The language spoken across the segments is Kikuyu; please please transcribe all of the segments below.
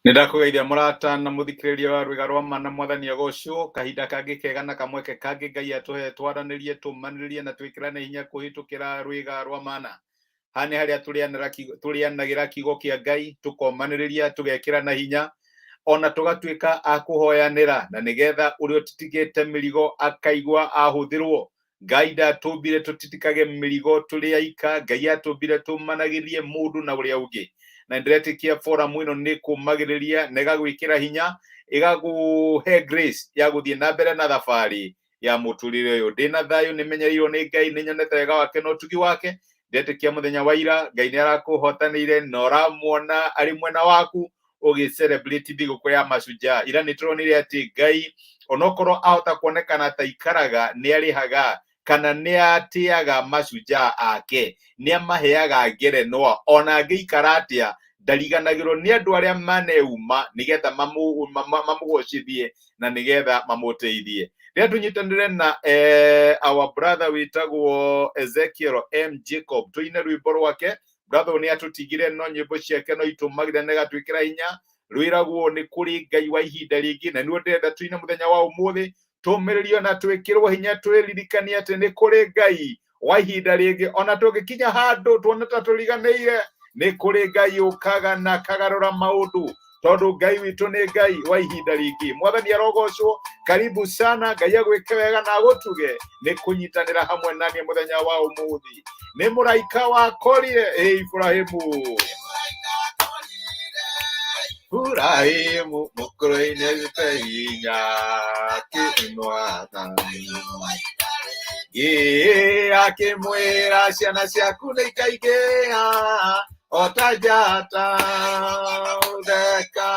Nĩ ndakũgeithia mũrata na mũthikĩrĩria wa rwĩga rwa ma na mwathani agocwo. Kahinda kangĩ kega na kamweke kangĩ Ngai atũhe twaranĩrie, tũmanĩrĩrie na twĩkĩrane hinya kũhĩtũkĩra rwĩga rwa mana. Haha nĩ harĩa tũrĩanagĩra kiugo kĩa Ngai, tũkomanĩrĩria, tũgekĩrana hinya ona tũgatuĩka a kũhoyanĩra, na nĩgetha ũrĩa ũtitikĩte mĩrigo akaigua ahũthĩrwo. Ngai ndatũmbire tũtitikage mĩrigo tũrĩ aika. Ngai atũmbire tũmanagĩrie mũndũ na ũrĩa ũngĩ, na ndĩretĩkia forum ĩno nĩ kũmagĩrĩria na ĩgagwĩkĩra hinya, ĩgakũhe grace ya gũthiĩ na mbere na thabarĩ ya mũtũrĩre ũyũ. Ndĩna thayũ, nĩmenyereirwo nĩ Ngai, nĩnyonete wega wake na ũtugi wake. Ndetĩkia mũthenya wa ira Ngai nĩ arakũhotanĩire na ũramuona arĩ mwena waku ũgĩ celebrate thigũkũ ya Mashujaa. Ira nĩ tũronire atĩ Ngai onokorwo ahota kuonekana ta ikaraga, nĩ arĩhaga kana nĩ atĩaga mashujaa ake, nĩ amaheaga ngerenwa. Ona angĩikara atĩa, ndariganagĩrwo nĩ andũ arĩa maneuma nĩgetha mamũgocithie na nĩgetha mamũteithie. Rĩrĩa tũnyitanĩre na our brother wĩtagwo Ezekiel M Jacob, tũine rwĩmbo rwake. Brother ũyũ nĩ atũtigire, no nyĩmbo ciake no itũmagĩra na ĩgatwĩkĩra hinya. Rwĩragwo nĩ kũrĩ Ngai wa ihinda rĩngĩ, na nĩguo ndĩrenda tũine mũthenya wa ũmũthĩ, tũmĩrĩrio na twĩkĩrwo hinya, twĩririkanie atĩ nĩ kũrĩ Ngai wa ihinda rĩngĩ. Ona tũngĩkinya handũ tuone ta tũriganĩire, nĩ kũrĩ Ngai ũkaga na akagarũra maũndũ, tondũ Ngai witũ nĩ Ngai wa ihinda rĩngĩ. Mwathani arogocwo. Karibu sana, Ngai agwĩke wega na agũtuge nĩ kũnyitanĩra hamwe naniĩ mũthenya wa ũmũthĩ. Nĩ mũraika wakorire ĩ Ibrahimu, Ibrahimu mũkũrũ-inĩ gĩte hinya kĩmwathani, ĩ akĩmwĩra ciana ciaku nĩ ikaingĩha o ta njata ũtheka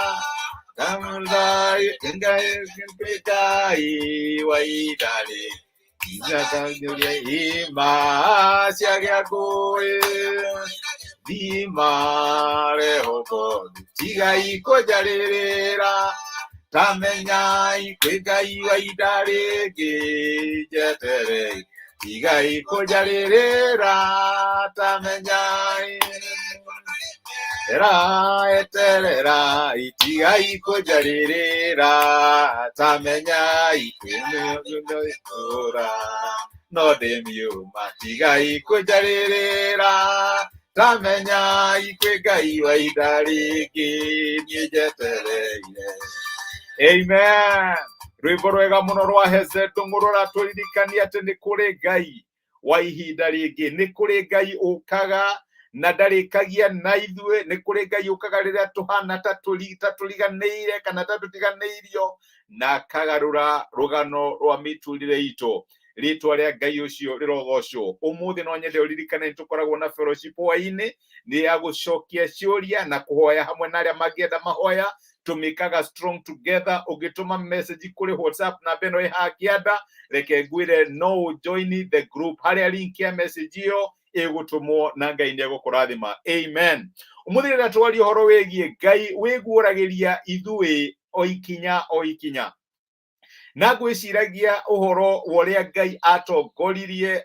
Ngai Ngai Ngai wa idarĩ Ingatanyũria ima cia gĩakũĩ thima Rehobothu tigai kũnjarĩrĩra, tamenyai kwĩ Ngai wa ihinda rĩngĩ njeterei, tigai kũnjarĩrĩra, tamenyai era eterera, tigai kũnjarĩrĩra, tamenyai kwĩ itũũra no ndĩmiuma, tigai kũnjarĩrĩra, tamenyai kwĩ Ngai wa ihinda rĩngĩ niĩ njetereire. Amen. Rwĩmbo rwega mũno rwa Heze Ndũng'ũ rũratũririkania atĩ nĩ kũrĩ Ngai wa ihinda rĩngĩ, nĩ kũrĩ Ngai ũkaga na ndarĩkagia na ithuĩ, nĩ kũrĩ Ngai ũkaga rĩrĩa tũhana ta tũriganĩire kana ta tũtiganĩirio, na akagarũra rũgano rwa mĩtũrĩre itũ. Rĩtwa rĩa Ngai ũcio rĩrogocwo. Ũmũthĩ no nyende ũririkane nĩ tũkoragwo na fellowship hwaĩ-inĩ, nĩ ya gũcokia ciũria na kũhoya hamwe na arĩa mangĩenda mahoya. Tũmĩkaga strong together. Ũngĩtũma message kũrĩ WhatsApp namba ĩno ĩ haha kĩanda, reke ngwĩre no ũ join the group harĩa link ya message ĩyo ĩgũtũmwo, na Ngai nĩ egũkũrathima. Amen. Ũmũthĩ rĩrĩa twaria ũhoro wĩgiĩ Ngai wĩguũragĩria ithuĩ o ikinya o ikinya, na ngwĩciragia ũhoro wa ũrĩa Ngai atongoririe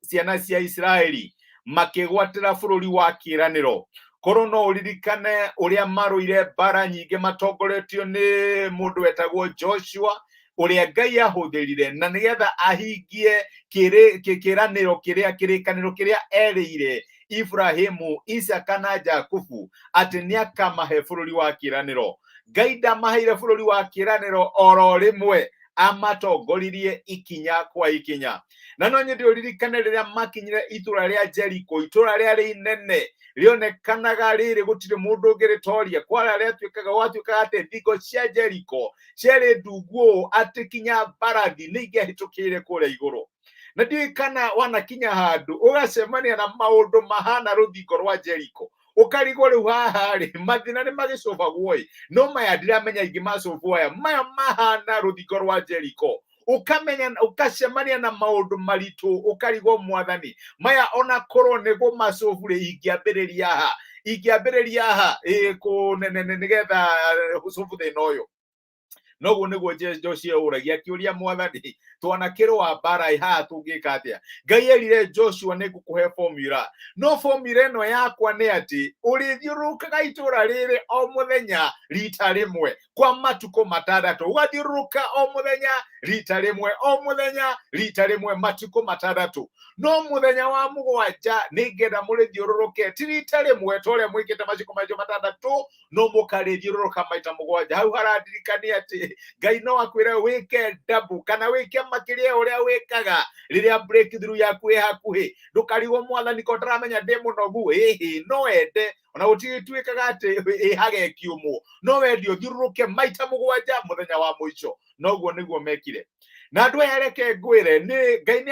ciana cia Isiraeli makĩgwatĩra bũrũri wa kĩĩranĩro. Korwo no ũririkane ũrĩa marũire mbara nyingĩ matongoretio nĩ mũndũ wetagwo Joshua, ũrĩa Ngai ahũthĩrire na nĩgetha ahingie kĩĩranĩro kĩrĩa, kĩrĩkanĩro kĩrĩa erĩire Ibrahimu, Isaka na Jakubu atĩ nĩ akamahe bũrũri wa kĩĩranĩro. Ngai ndamaheire bũrũri wa kĩĩranĩro oro rĩmwe, amatongoririe ikinya kwa ikinya. Na no nyende ũririkane rĩrĩa makinyire itũra rĩa Jeriko, itũra rĩarĩ inene rĩonekanaga rĩrĩ gũtirĩ mũndũ ũngĩrĩtoria. Kwara rĩatuĩkaga, gwatuĩkaga atĩ thingo cia Jeriko ciarĩ ndungu ũũ atĩ kinya mbarathi nĩ ingĩahĩtũkĩire kũrĩa igũrũ. Na ndiũĩ kana wanakinya handũ ũgacemania na maũndũ mahana rũthingo rwa Jeriko, ũkarigwo rĩu haha rĩ mathĩna nĩ magĩcũbagwo ĩ, no maya ndiramenya ingĩ macũbwo aya maya mahana rũthingo rwa Jeriko. Ũkamenya ũkacemania na maũndũ maritũ, ũkarigwo mwathani maya ona korwo nĩ gũmacũbu rĩ, ingĩambĩrĩria ha, ingĩambĩrĩria ha ĩ kũnene nĩgetha ũcũbu thĩna ũyũ. Noguo nĩguo Joshua ũragia akĩũria mwathani, twanakĩrũa mbara ĩ haha tũngĩka atĩa? Ngai erire Joshua nĩ ngũkũhe formula, no formula ĩno yakwa nĩ atĩ ũrĩthiũrũrũkaga itũra rĩrĩ o mũthenya rita rĩmwe kwa matukũ matandatũ, ũgathiũrũrũka o mũthenya rita rĩmwe, o mũthenya rita rĩmwe matukũ matandatũ. No mũthenya wa mũgwanja nĩ ngenda mũrĩthiũrũrũke ti rita rĩmwe ta ũrĩa mwĩkĩte matukũ macio matandatũ, no mũkarĩthiũrũrũka maita mũgwanja. Hau harandirikania atĩ Ngai no akwĩre wĩke double kana wĩke makĩria ũrĩa wĩkaga rĩrĩa breakthrough yaku ĩ hakuhĩ. Ndũkarigwo mwathani ko ndaramenya ndĩ mũnogu, ĩhĩ no ende ona gũtigĩtuĩkaga atĩ ĩhage kiumũ, no wende ũthiũrũrũke maita mũgwanja mũthenya wa mũico. Noguo nĩguo mekire. Na andũ aya reke ngwĩre, nĩ Ngai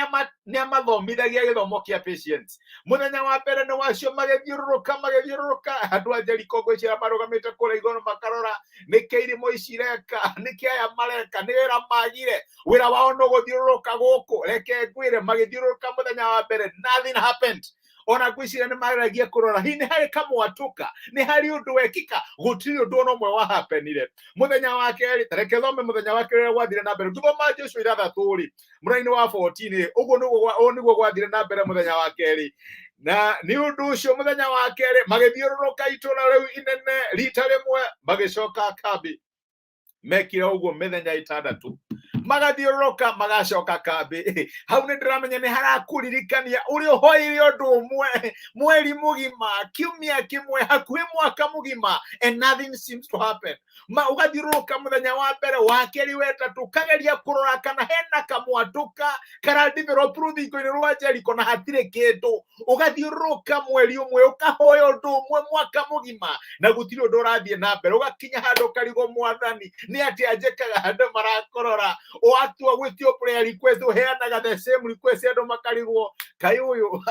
nĩ amathomithagia gĩthomo kĩa patience. Mũthenya wa mbere nĩ wacio magĩthiũrũrũka magĩthiũrũrũka, andũ a Jeriko ngwĩciria marũgamĩte kũrĩa igũrũ makarora nĩkĩ irimũ ici ireka, nĩkĩ aya mareka, nĩ wĩra magire, wĩra wao no gũthiũrũrũka gũkũ. Reke ngwĩre, magĩthiũrũrũka mũthenya wa mbere, nothing happened. Ona ngwĩciria nĩ mageragia kũrora hihi nĩ harĩ kamwatũka, nĩ harĩ ũndũ wekĩka, gũtirĩ ũndũ ona ũmwe wahapenire. Mũthenya wa kerĩ, ta reke thome mũthenya wa kerĩ ũrĩa gwathire na mbere. Ngĩthoma Joshua ithathatũ rĩ, mũraini wa 14, ũguo nĩguo ũũ nĩguo gwathire na mbere mũthenya wa kerĩ. Na nĩ ũndũ ũcio mũthenya wa kerĩ magĩthiũrũrũka itũũra rĩu inene rita rĩmwe, magĩcoka kambĩ. Mekire ũguo mĩthenya ĩtandatũ, magathiũrũrũka magacoka kambĩ. Hau nĩ ndĩramenya nĩ harakũririkania ũrĩa ũhoire ũndũ ũmwe mweri mũgima, kiumia kĩmwe, hakuhĩ mwaka mũgima, and nothing seems to happen. Ma ũgathiũrũrũka mũthenya wa mbere, wa kerĩ, wetatũ, ũkageria kũrora kana hena kamwatũka karadevelop rũthingo-inĩ rwa Jeriko, na hatirĩ kĩndũ. Ũgathiũrũrũka mweri ũmwe, ũkahoya ũndũ ũmwe mwaka mũgima, na gũtirĩ ũndũ ũrathiĩ na mbere. Ũgakinya handũ ũkarigwo, mwathani nĩ atĩa njĩkaga? Andũ marakũrora, watua gwĩtio prayer request, ũheanaga the same request, andũ makarigwo kaĩ ũyũ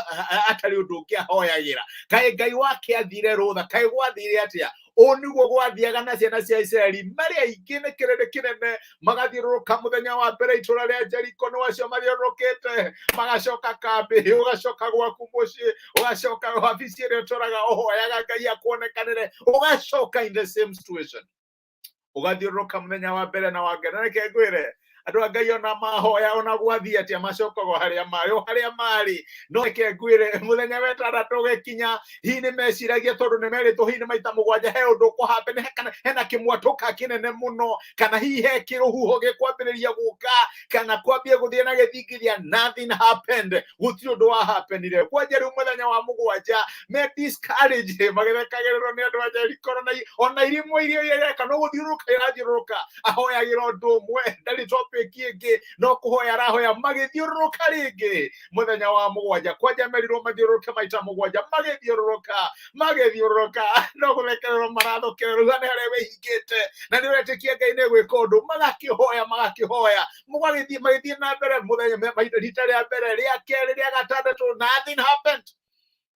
atarĩ ũndũ ũngĩ ahoyagĩra, kaĩ Ngai wake athire rũtha, kaĩ gwathire atĩa? Ũũ nĩguo gwathiaga na ciana cia Isiraeli marĩ aingĩ nĩ kĩrĩndĩ kĩnene, magathiũrũrũka mũthenya wa mbere itũra rĩa Jeriko, nĩ wacio mathiũrũrũkĩte magacoka kambĩ. Ũgacoka gwaku mũciĩ, ũgacoka wabici ĩrĩa ũtũraga ũhoyaga Ngai akuonekanĩre, ũgacoka in the same situation. Ũgathiũrũrũka mũthenya wa mbere na wa kerĩ. Na reke ngwĩre, andũ a Ngai ona mahoya ona gwathiĩ atĩa, macokaga harĩa marĩ, o harĩa marĩ. No reke ngwĩre, mũthenya wa ĩtandatũ ũgĩkinya, hihi nĩ meciragia tondũ nĩ merĩtwo hihi nĩ maita mũgwanja he ũndũ ũkũhappen, kana hena kĩmwatũka kĩnene mũno, kana hihi he kĩrũhuho gĩkwambĩrĩria gũka, kana kwambia gũthiĩ na gĩthingithia. Nothing happened, gũtirĩ ũndũ wa happenire. Kwanja rĩu mũthenya wa mũgwanja me discourage, magĩthekagĩrĩrwo nĩ andũ a Jeriko, ona irimũ iria ireka no gũthiũrũrũka irathiũrũrũka, ahoyagĩra ũndũ ũmwe, ndarĩ topic ĩngĩ, no kũhoya arahoya. Magĩthiũrũrũka rĩngĩ mũthenya wa mũgwanja, kwanja merirwo mathiũrũrũke maita mũgwanja, magĩthiũrũrũka magĩthiũrũrũka, no gũthekererwo marathokererwo. Rĩu nĩ harĩa wĩhingĩte na nĩ ũretĩkia Ngai nĩ gwĩka ũndũ, magakĩhoya magakĩhoya, mũgagĩthiĩ magĩthiĩ na mbere mũthenya maita rita rĩa mbere, rĩa kerĩ, rĩa gatandatũ, nothing happened.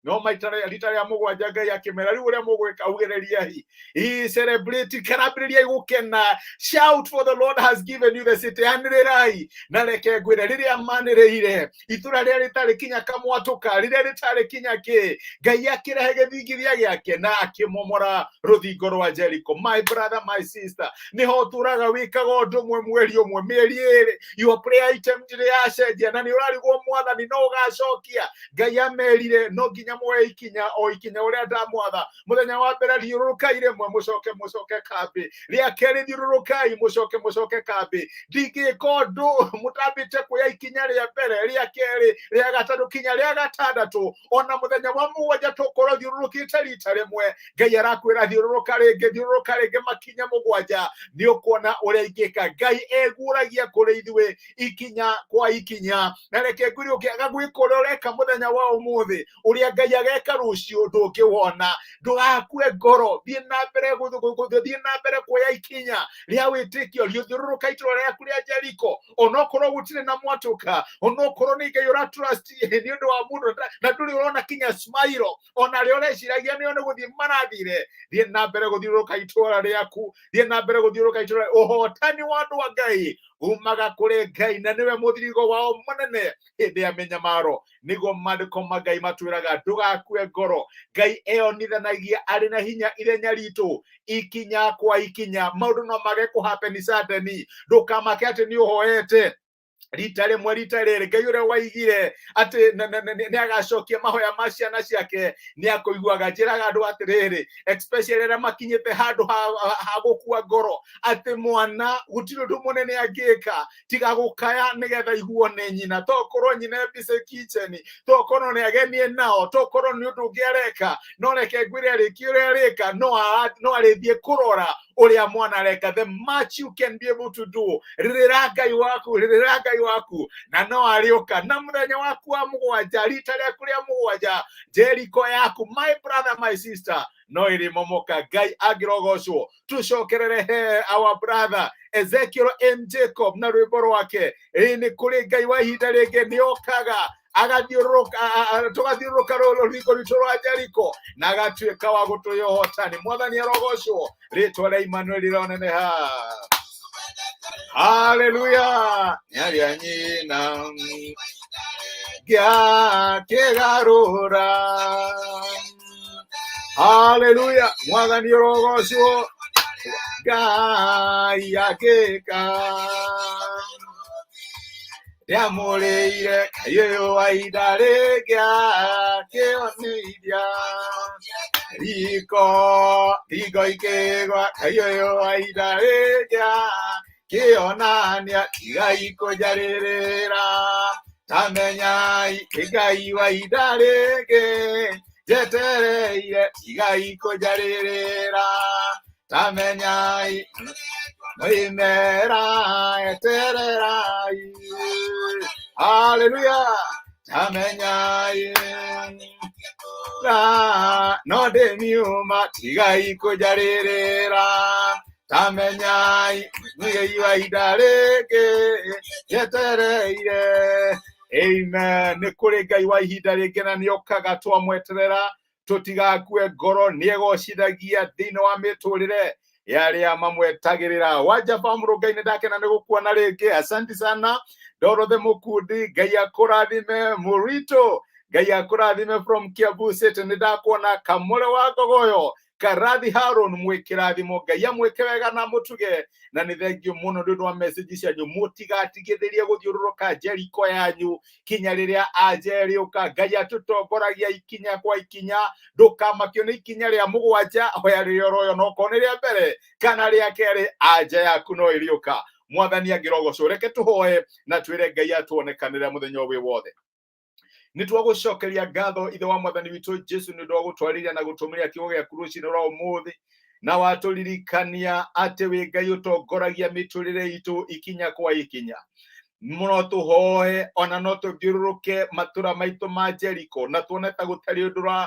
No maita rita rĩa mũgwanja Ngai akĩmera, rĩu ũrĩa mũgwĩka, ugĩrĩriai, i celebrate, karambĩrĩriai gũkena, shout, for the Lord has given you the city, anĩrĩrai. Na reke ngwĩre, rĩrĩa manĩrĩire, itũra rĩrĩa rĩtarĩ kinya kamwatũka, rĩrĩa rĩtarĩ kinya kĩ, Ngai akĩrehe gĩthingithia gĩake na akĩmomora rũthingo rwa Jericho. My brother, my sister, nĩho ũtũraga wĩkaga ũndũ ũmwe mweri ũmwe, mĩeri ĩrĩ, your prayer item ndĩrĩ yacenjia, na nĩ ũrarigwo mwathani no ũgacokia. Ngai amerire no nginya muoe ikinya o ikinya ũrĩa ndamwatha. Mũthenya wa mbere thiũrũrũkai rĩmwe, mũcoke mũcoke kambĩ. Rĩa kerĩ thiũrũrũkai, mũcoke mũcoke kambĩ. Ndingĩka ũndũ mũtambĩte kuoya ikinya rĩa mbere, rĩa kerĩ, rĩa gatatũ, kinya rĩa gatandatũ. Ona mũthenya wa mũgwanja tũkorwo thiũrũrũkĩte rita rĩmwe, Ngai arakwĩra thiũrũrũka rĩngĩ, thiũrũrũka rĩngĩ makinya mũgwanja, nĩ ũkuona ũrĩa ingĩka. Ngai eguũragia kũrĩ ithuĩ ikinya kwa ikinya. Na reke ngwĩre, ũkĩaga gwĩka ũrĩa ũreka mũthenya wa ũmũthĩ, ũrĩa Ngai ageka rũciũ ndũngĩwona. Ndũgakue ngoro, thiĩ na mbere thiĩ na mbere kuoya ikinya rĩa wĩtĩkio. Rĩũthiũrũrũka itũra rĩaku rĩa Jeriko, onokorwo gũtirĩ na mwatũka, onokorwo nĩ Ngai ũratrust nĩ ũndũ wa mũndũ na ndũrĩ ũrona kinya smile, ona rĩo ũreciragia nĩo nĩ gũthiĩ marathire. Thiĩ na mbere gũthiũrũrũka itũra rĩaku, thiĩ na mbere gũthiũrũrũka itũra. Ũhotani wa andũ a Ngai. Umaga kũrĩ Ngai, na nĩwe mũthirigo wao mũnene hĩndĩ ya mĩnyamaro. Nĩguo maandĩko ma Ngai matwĩraga ndũgakue ngoro. Ngai eyonithanagia arĩ na hinya ithenya ritũ ikinya kwa ikinya. Maũndũ no mage kũhappen suddenly, ndũkamake atĩ nĩ ũhoete rita rĩmwe, rita rĩrĩ. Ngai ũrĩa waigire atĩ nĩ agacokia mahoya ma ciana ciake nĩ akũiguaga. Njĩraga andũ atĩrĩrĩ, especially arĩa makinyĩte handũ ha gũkua ngoro, atĩ mwana gũtirĩ ũndũ mũnene angĩka tiga gũkaya nĩgetha iguo nĩ nyina. Tokorwo nyina e busy kitchen, tokorwo nĩ agenie nao, tokorwo nĩ ũndũ ũngĩ areka, no reke ngwĩre, arĩkia ũrĩa arĩka, no arĩthiĩ kũrora ũrĩa mwana areka. The much you can be able to do, rĩrĩra Ngai waku, rĩrĩra Ngai waku, na no arĩũka. Na mũthenya waku wa mũgwanja, rita rĩaku rĩa mũgwanja, Jeriko yaku, my brother, my sister, no ĩrĩmomoka. Ngai angĩrogocwo. Tũcokerere he our brother Ezekiel M Jacob na rwĩmbo rwake. Ĩĩ, nĩ kũrĩ Ngai wa ihinda rĩngĩ, nĩ okaga agathiũrũrũka, tũgathiũrũrũka rũthingo rwitũ rwa Jeriko na agatuĩka wa gũtũhe ũhotani. Mwathani arogocwo, rĩtwa rĩa Emmanuel rĩroneneha. Haleluya. Nyaria nyina ngĩakĩgarũra. Haleluya. Mwathani ũrogocwo. Ngai akĩka ndĩamũrĩire Ngai ũyũ wa ihinda rĩngĩ akĩonithia riko thingo ikĩgwa. Ngai ũyũ wa ihinda rĩngĩ akĩonania, tigai kũnjarĩrĩra, tamenyai Ngai wa ihinda rĩngĩ njetereire, tigai kũnjarĩrĩra, tamenyai mwĩmera etererai. Haleluya. Tamenyai na no ndĩmiuma, tigai kũnjarĩrĩra, tamenyai mũigei wa ihinda rĩngĩ njetereire. Amen. Nĩ kũrĩ Ngai wa ihinda rĩngĩ na nĩokaga twamweterera. Tũtigakue ngoro, nĩ egocithagia thĩinĩ wa mĩtũrĩre ya arĩa mamwetagĩrĩra. Wanja famũrũ, Ngai nĩ ndakena nĩ gũkuona rĩngĩ. Asante sana. Dorothy Mũkundi, Ngai akũrathime. Mũrito, Ngai akũrathime from Kiambu City, nĩ ndakuona. Kamũre wa Ngogoyo, Karathi Haron, mwĩkĩrathimo. Ngai amwĩke wega na mũtuge, na nĩ thengio mũno nĩ ũndũ wa message cianyu. Mũtigatigithĩrie gũthiũrũrũka Jeriko yanyu kinya rĩrĩa ajerĩũka. Ngai atũtongoragia ikinya kwa ikinya. Ndũkamakio nĩ ikinya rĩa mũgwanja, hoya rĩrĩa ũroyo, no korwo nĩ rĩa mbere kana rĩa kerĩ, anja yaku no ĩrĩũka. Mwathani angĩrogocwo. Reke tũhoe na twĩre Ngai atuonekanĩre mũthenya wĩ wothe. Nĩ twagũcokeria ngatho, Ithe wa Mwathani witũ Jesu, nĩ ũndũ wa gũtwarĩria na gũtũmĩria kiugo gĩaku rũcinĩ rwa ũmũthĩ, na watũririkania atĩ wĩ Ngai ũtongoragia mĩtũrĩre itũ ikinya kwa ikinya. No tũhoe ona no tũthiũrũrũke matũra maitũ ma Jeriko na tuone ta gũtarĩ ũndũ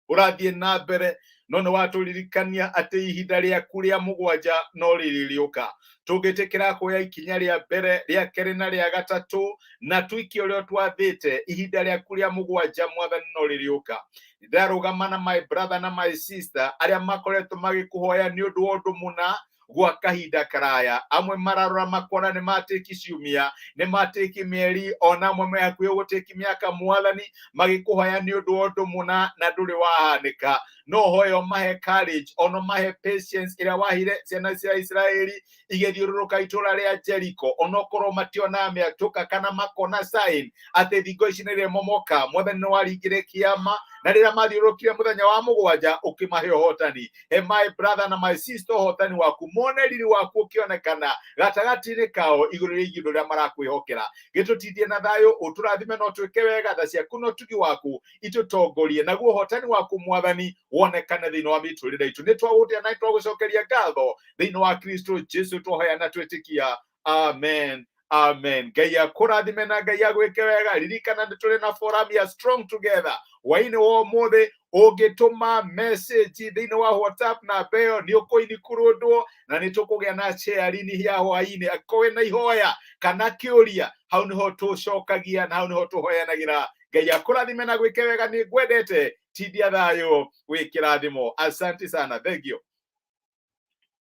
ũrathiĩ na mbere, no nĩ watũririkania atĩ ihinda rĩaku rĩa mũgwanja no rĩrĩ rĩũka. Tũngĩtĩkĩra kuoya ikinya rĩa mbere, rĩa kerĩ na rĩa gatatũ, na tuikie ũrĩa twathĩte, ihinda rĩaku rĩa mũgwanja, Mwathani, no rĩrĩũka. Ndĩrarũgama na my brother na my sister arĩa makoretwo magĩkũhoya nĩ ũndũ wa ũndũ mũna gwa kahinda karaya. Amwe mararora makona nĩ matĩki ciumia, nĩ matĩki mĩeri, ona amwe me hakuhĩ gũtĩki mĩaka, Mwathani, magĩkũhoya nĩ ũndũ wa ũndũ mũna na ndũrĩ wahanĩka. No hoyo mahe courage, ona mahe patience ĩrĩa wahire ciana cia Isiraeli igĩthiũrũrũka itũra rĩa Jericho, onokorwo mationaga mĩatũka kana makona sign atĩ thingo ici nĩ rĩmomoka. Mwathani, nĩ waringire kĩama, na rĩrĩa mathiũrũrũkire mũthenya wa mũgwanja ũkĩmahe ũhotani. He my brother na my sister ũhotani waku, mone riri waku ũkĩonekana gatagatĩ-inĩ kao igũrũ rĩgiĩ ũndũ ũrĩa marakwĩhokera. Gĩtũtindie na thayũ, ũtũrathime no twĩke wega. Tha ciaku na ũtugi waku itũtongorie, naguo ũhotani waku, Mwathani, wonekane thĩinĩ wa mĩtũrĩre itũ. Nĩ twagũtĩa na nĩ twagũcokeria ngatho thĩinĩ wa Kristo Jesu twahoya na twĩtĩkia. Amen, amen. Ngai akũrathime na Ngai agwĩke wega. Ririkana nĩ tũrĩ na forum ya Strong Together hwainĩ wa ũmũthĩ. Ũngĩtũma message thĩinĩ wa WhatsApp namba ĩyo, nĩ ũkũinikurũndwo na nĩ tũkũgĩa na sharing ya hwainĩ. Angĩkorwo wĩna ihoya kana kĩũria, hau nĩho tũcokagia na hau nĩho tũhoyanagĩra. Ngai akũrathime na gwĩke wega. Nĩ ngwendete. Tindia thayũ, wĩ kĩrathimo. Asante sana, thank you.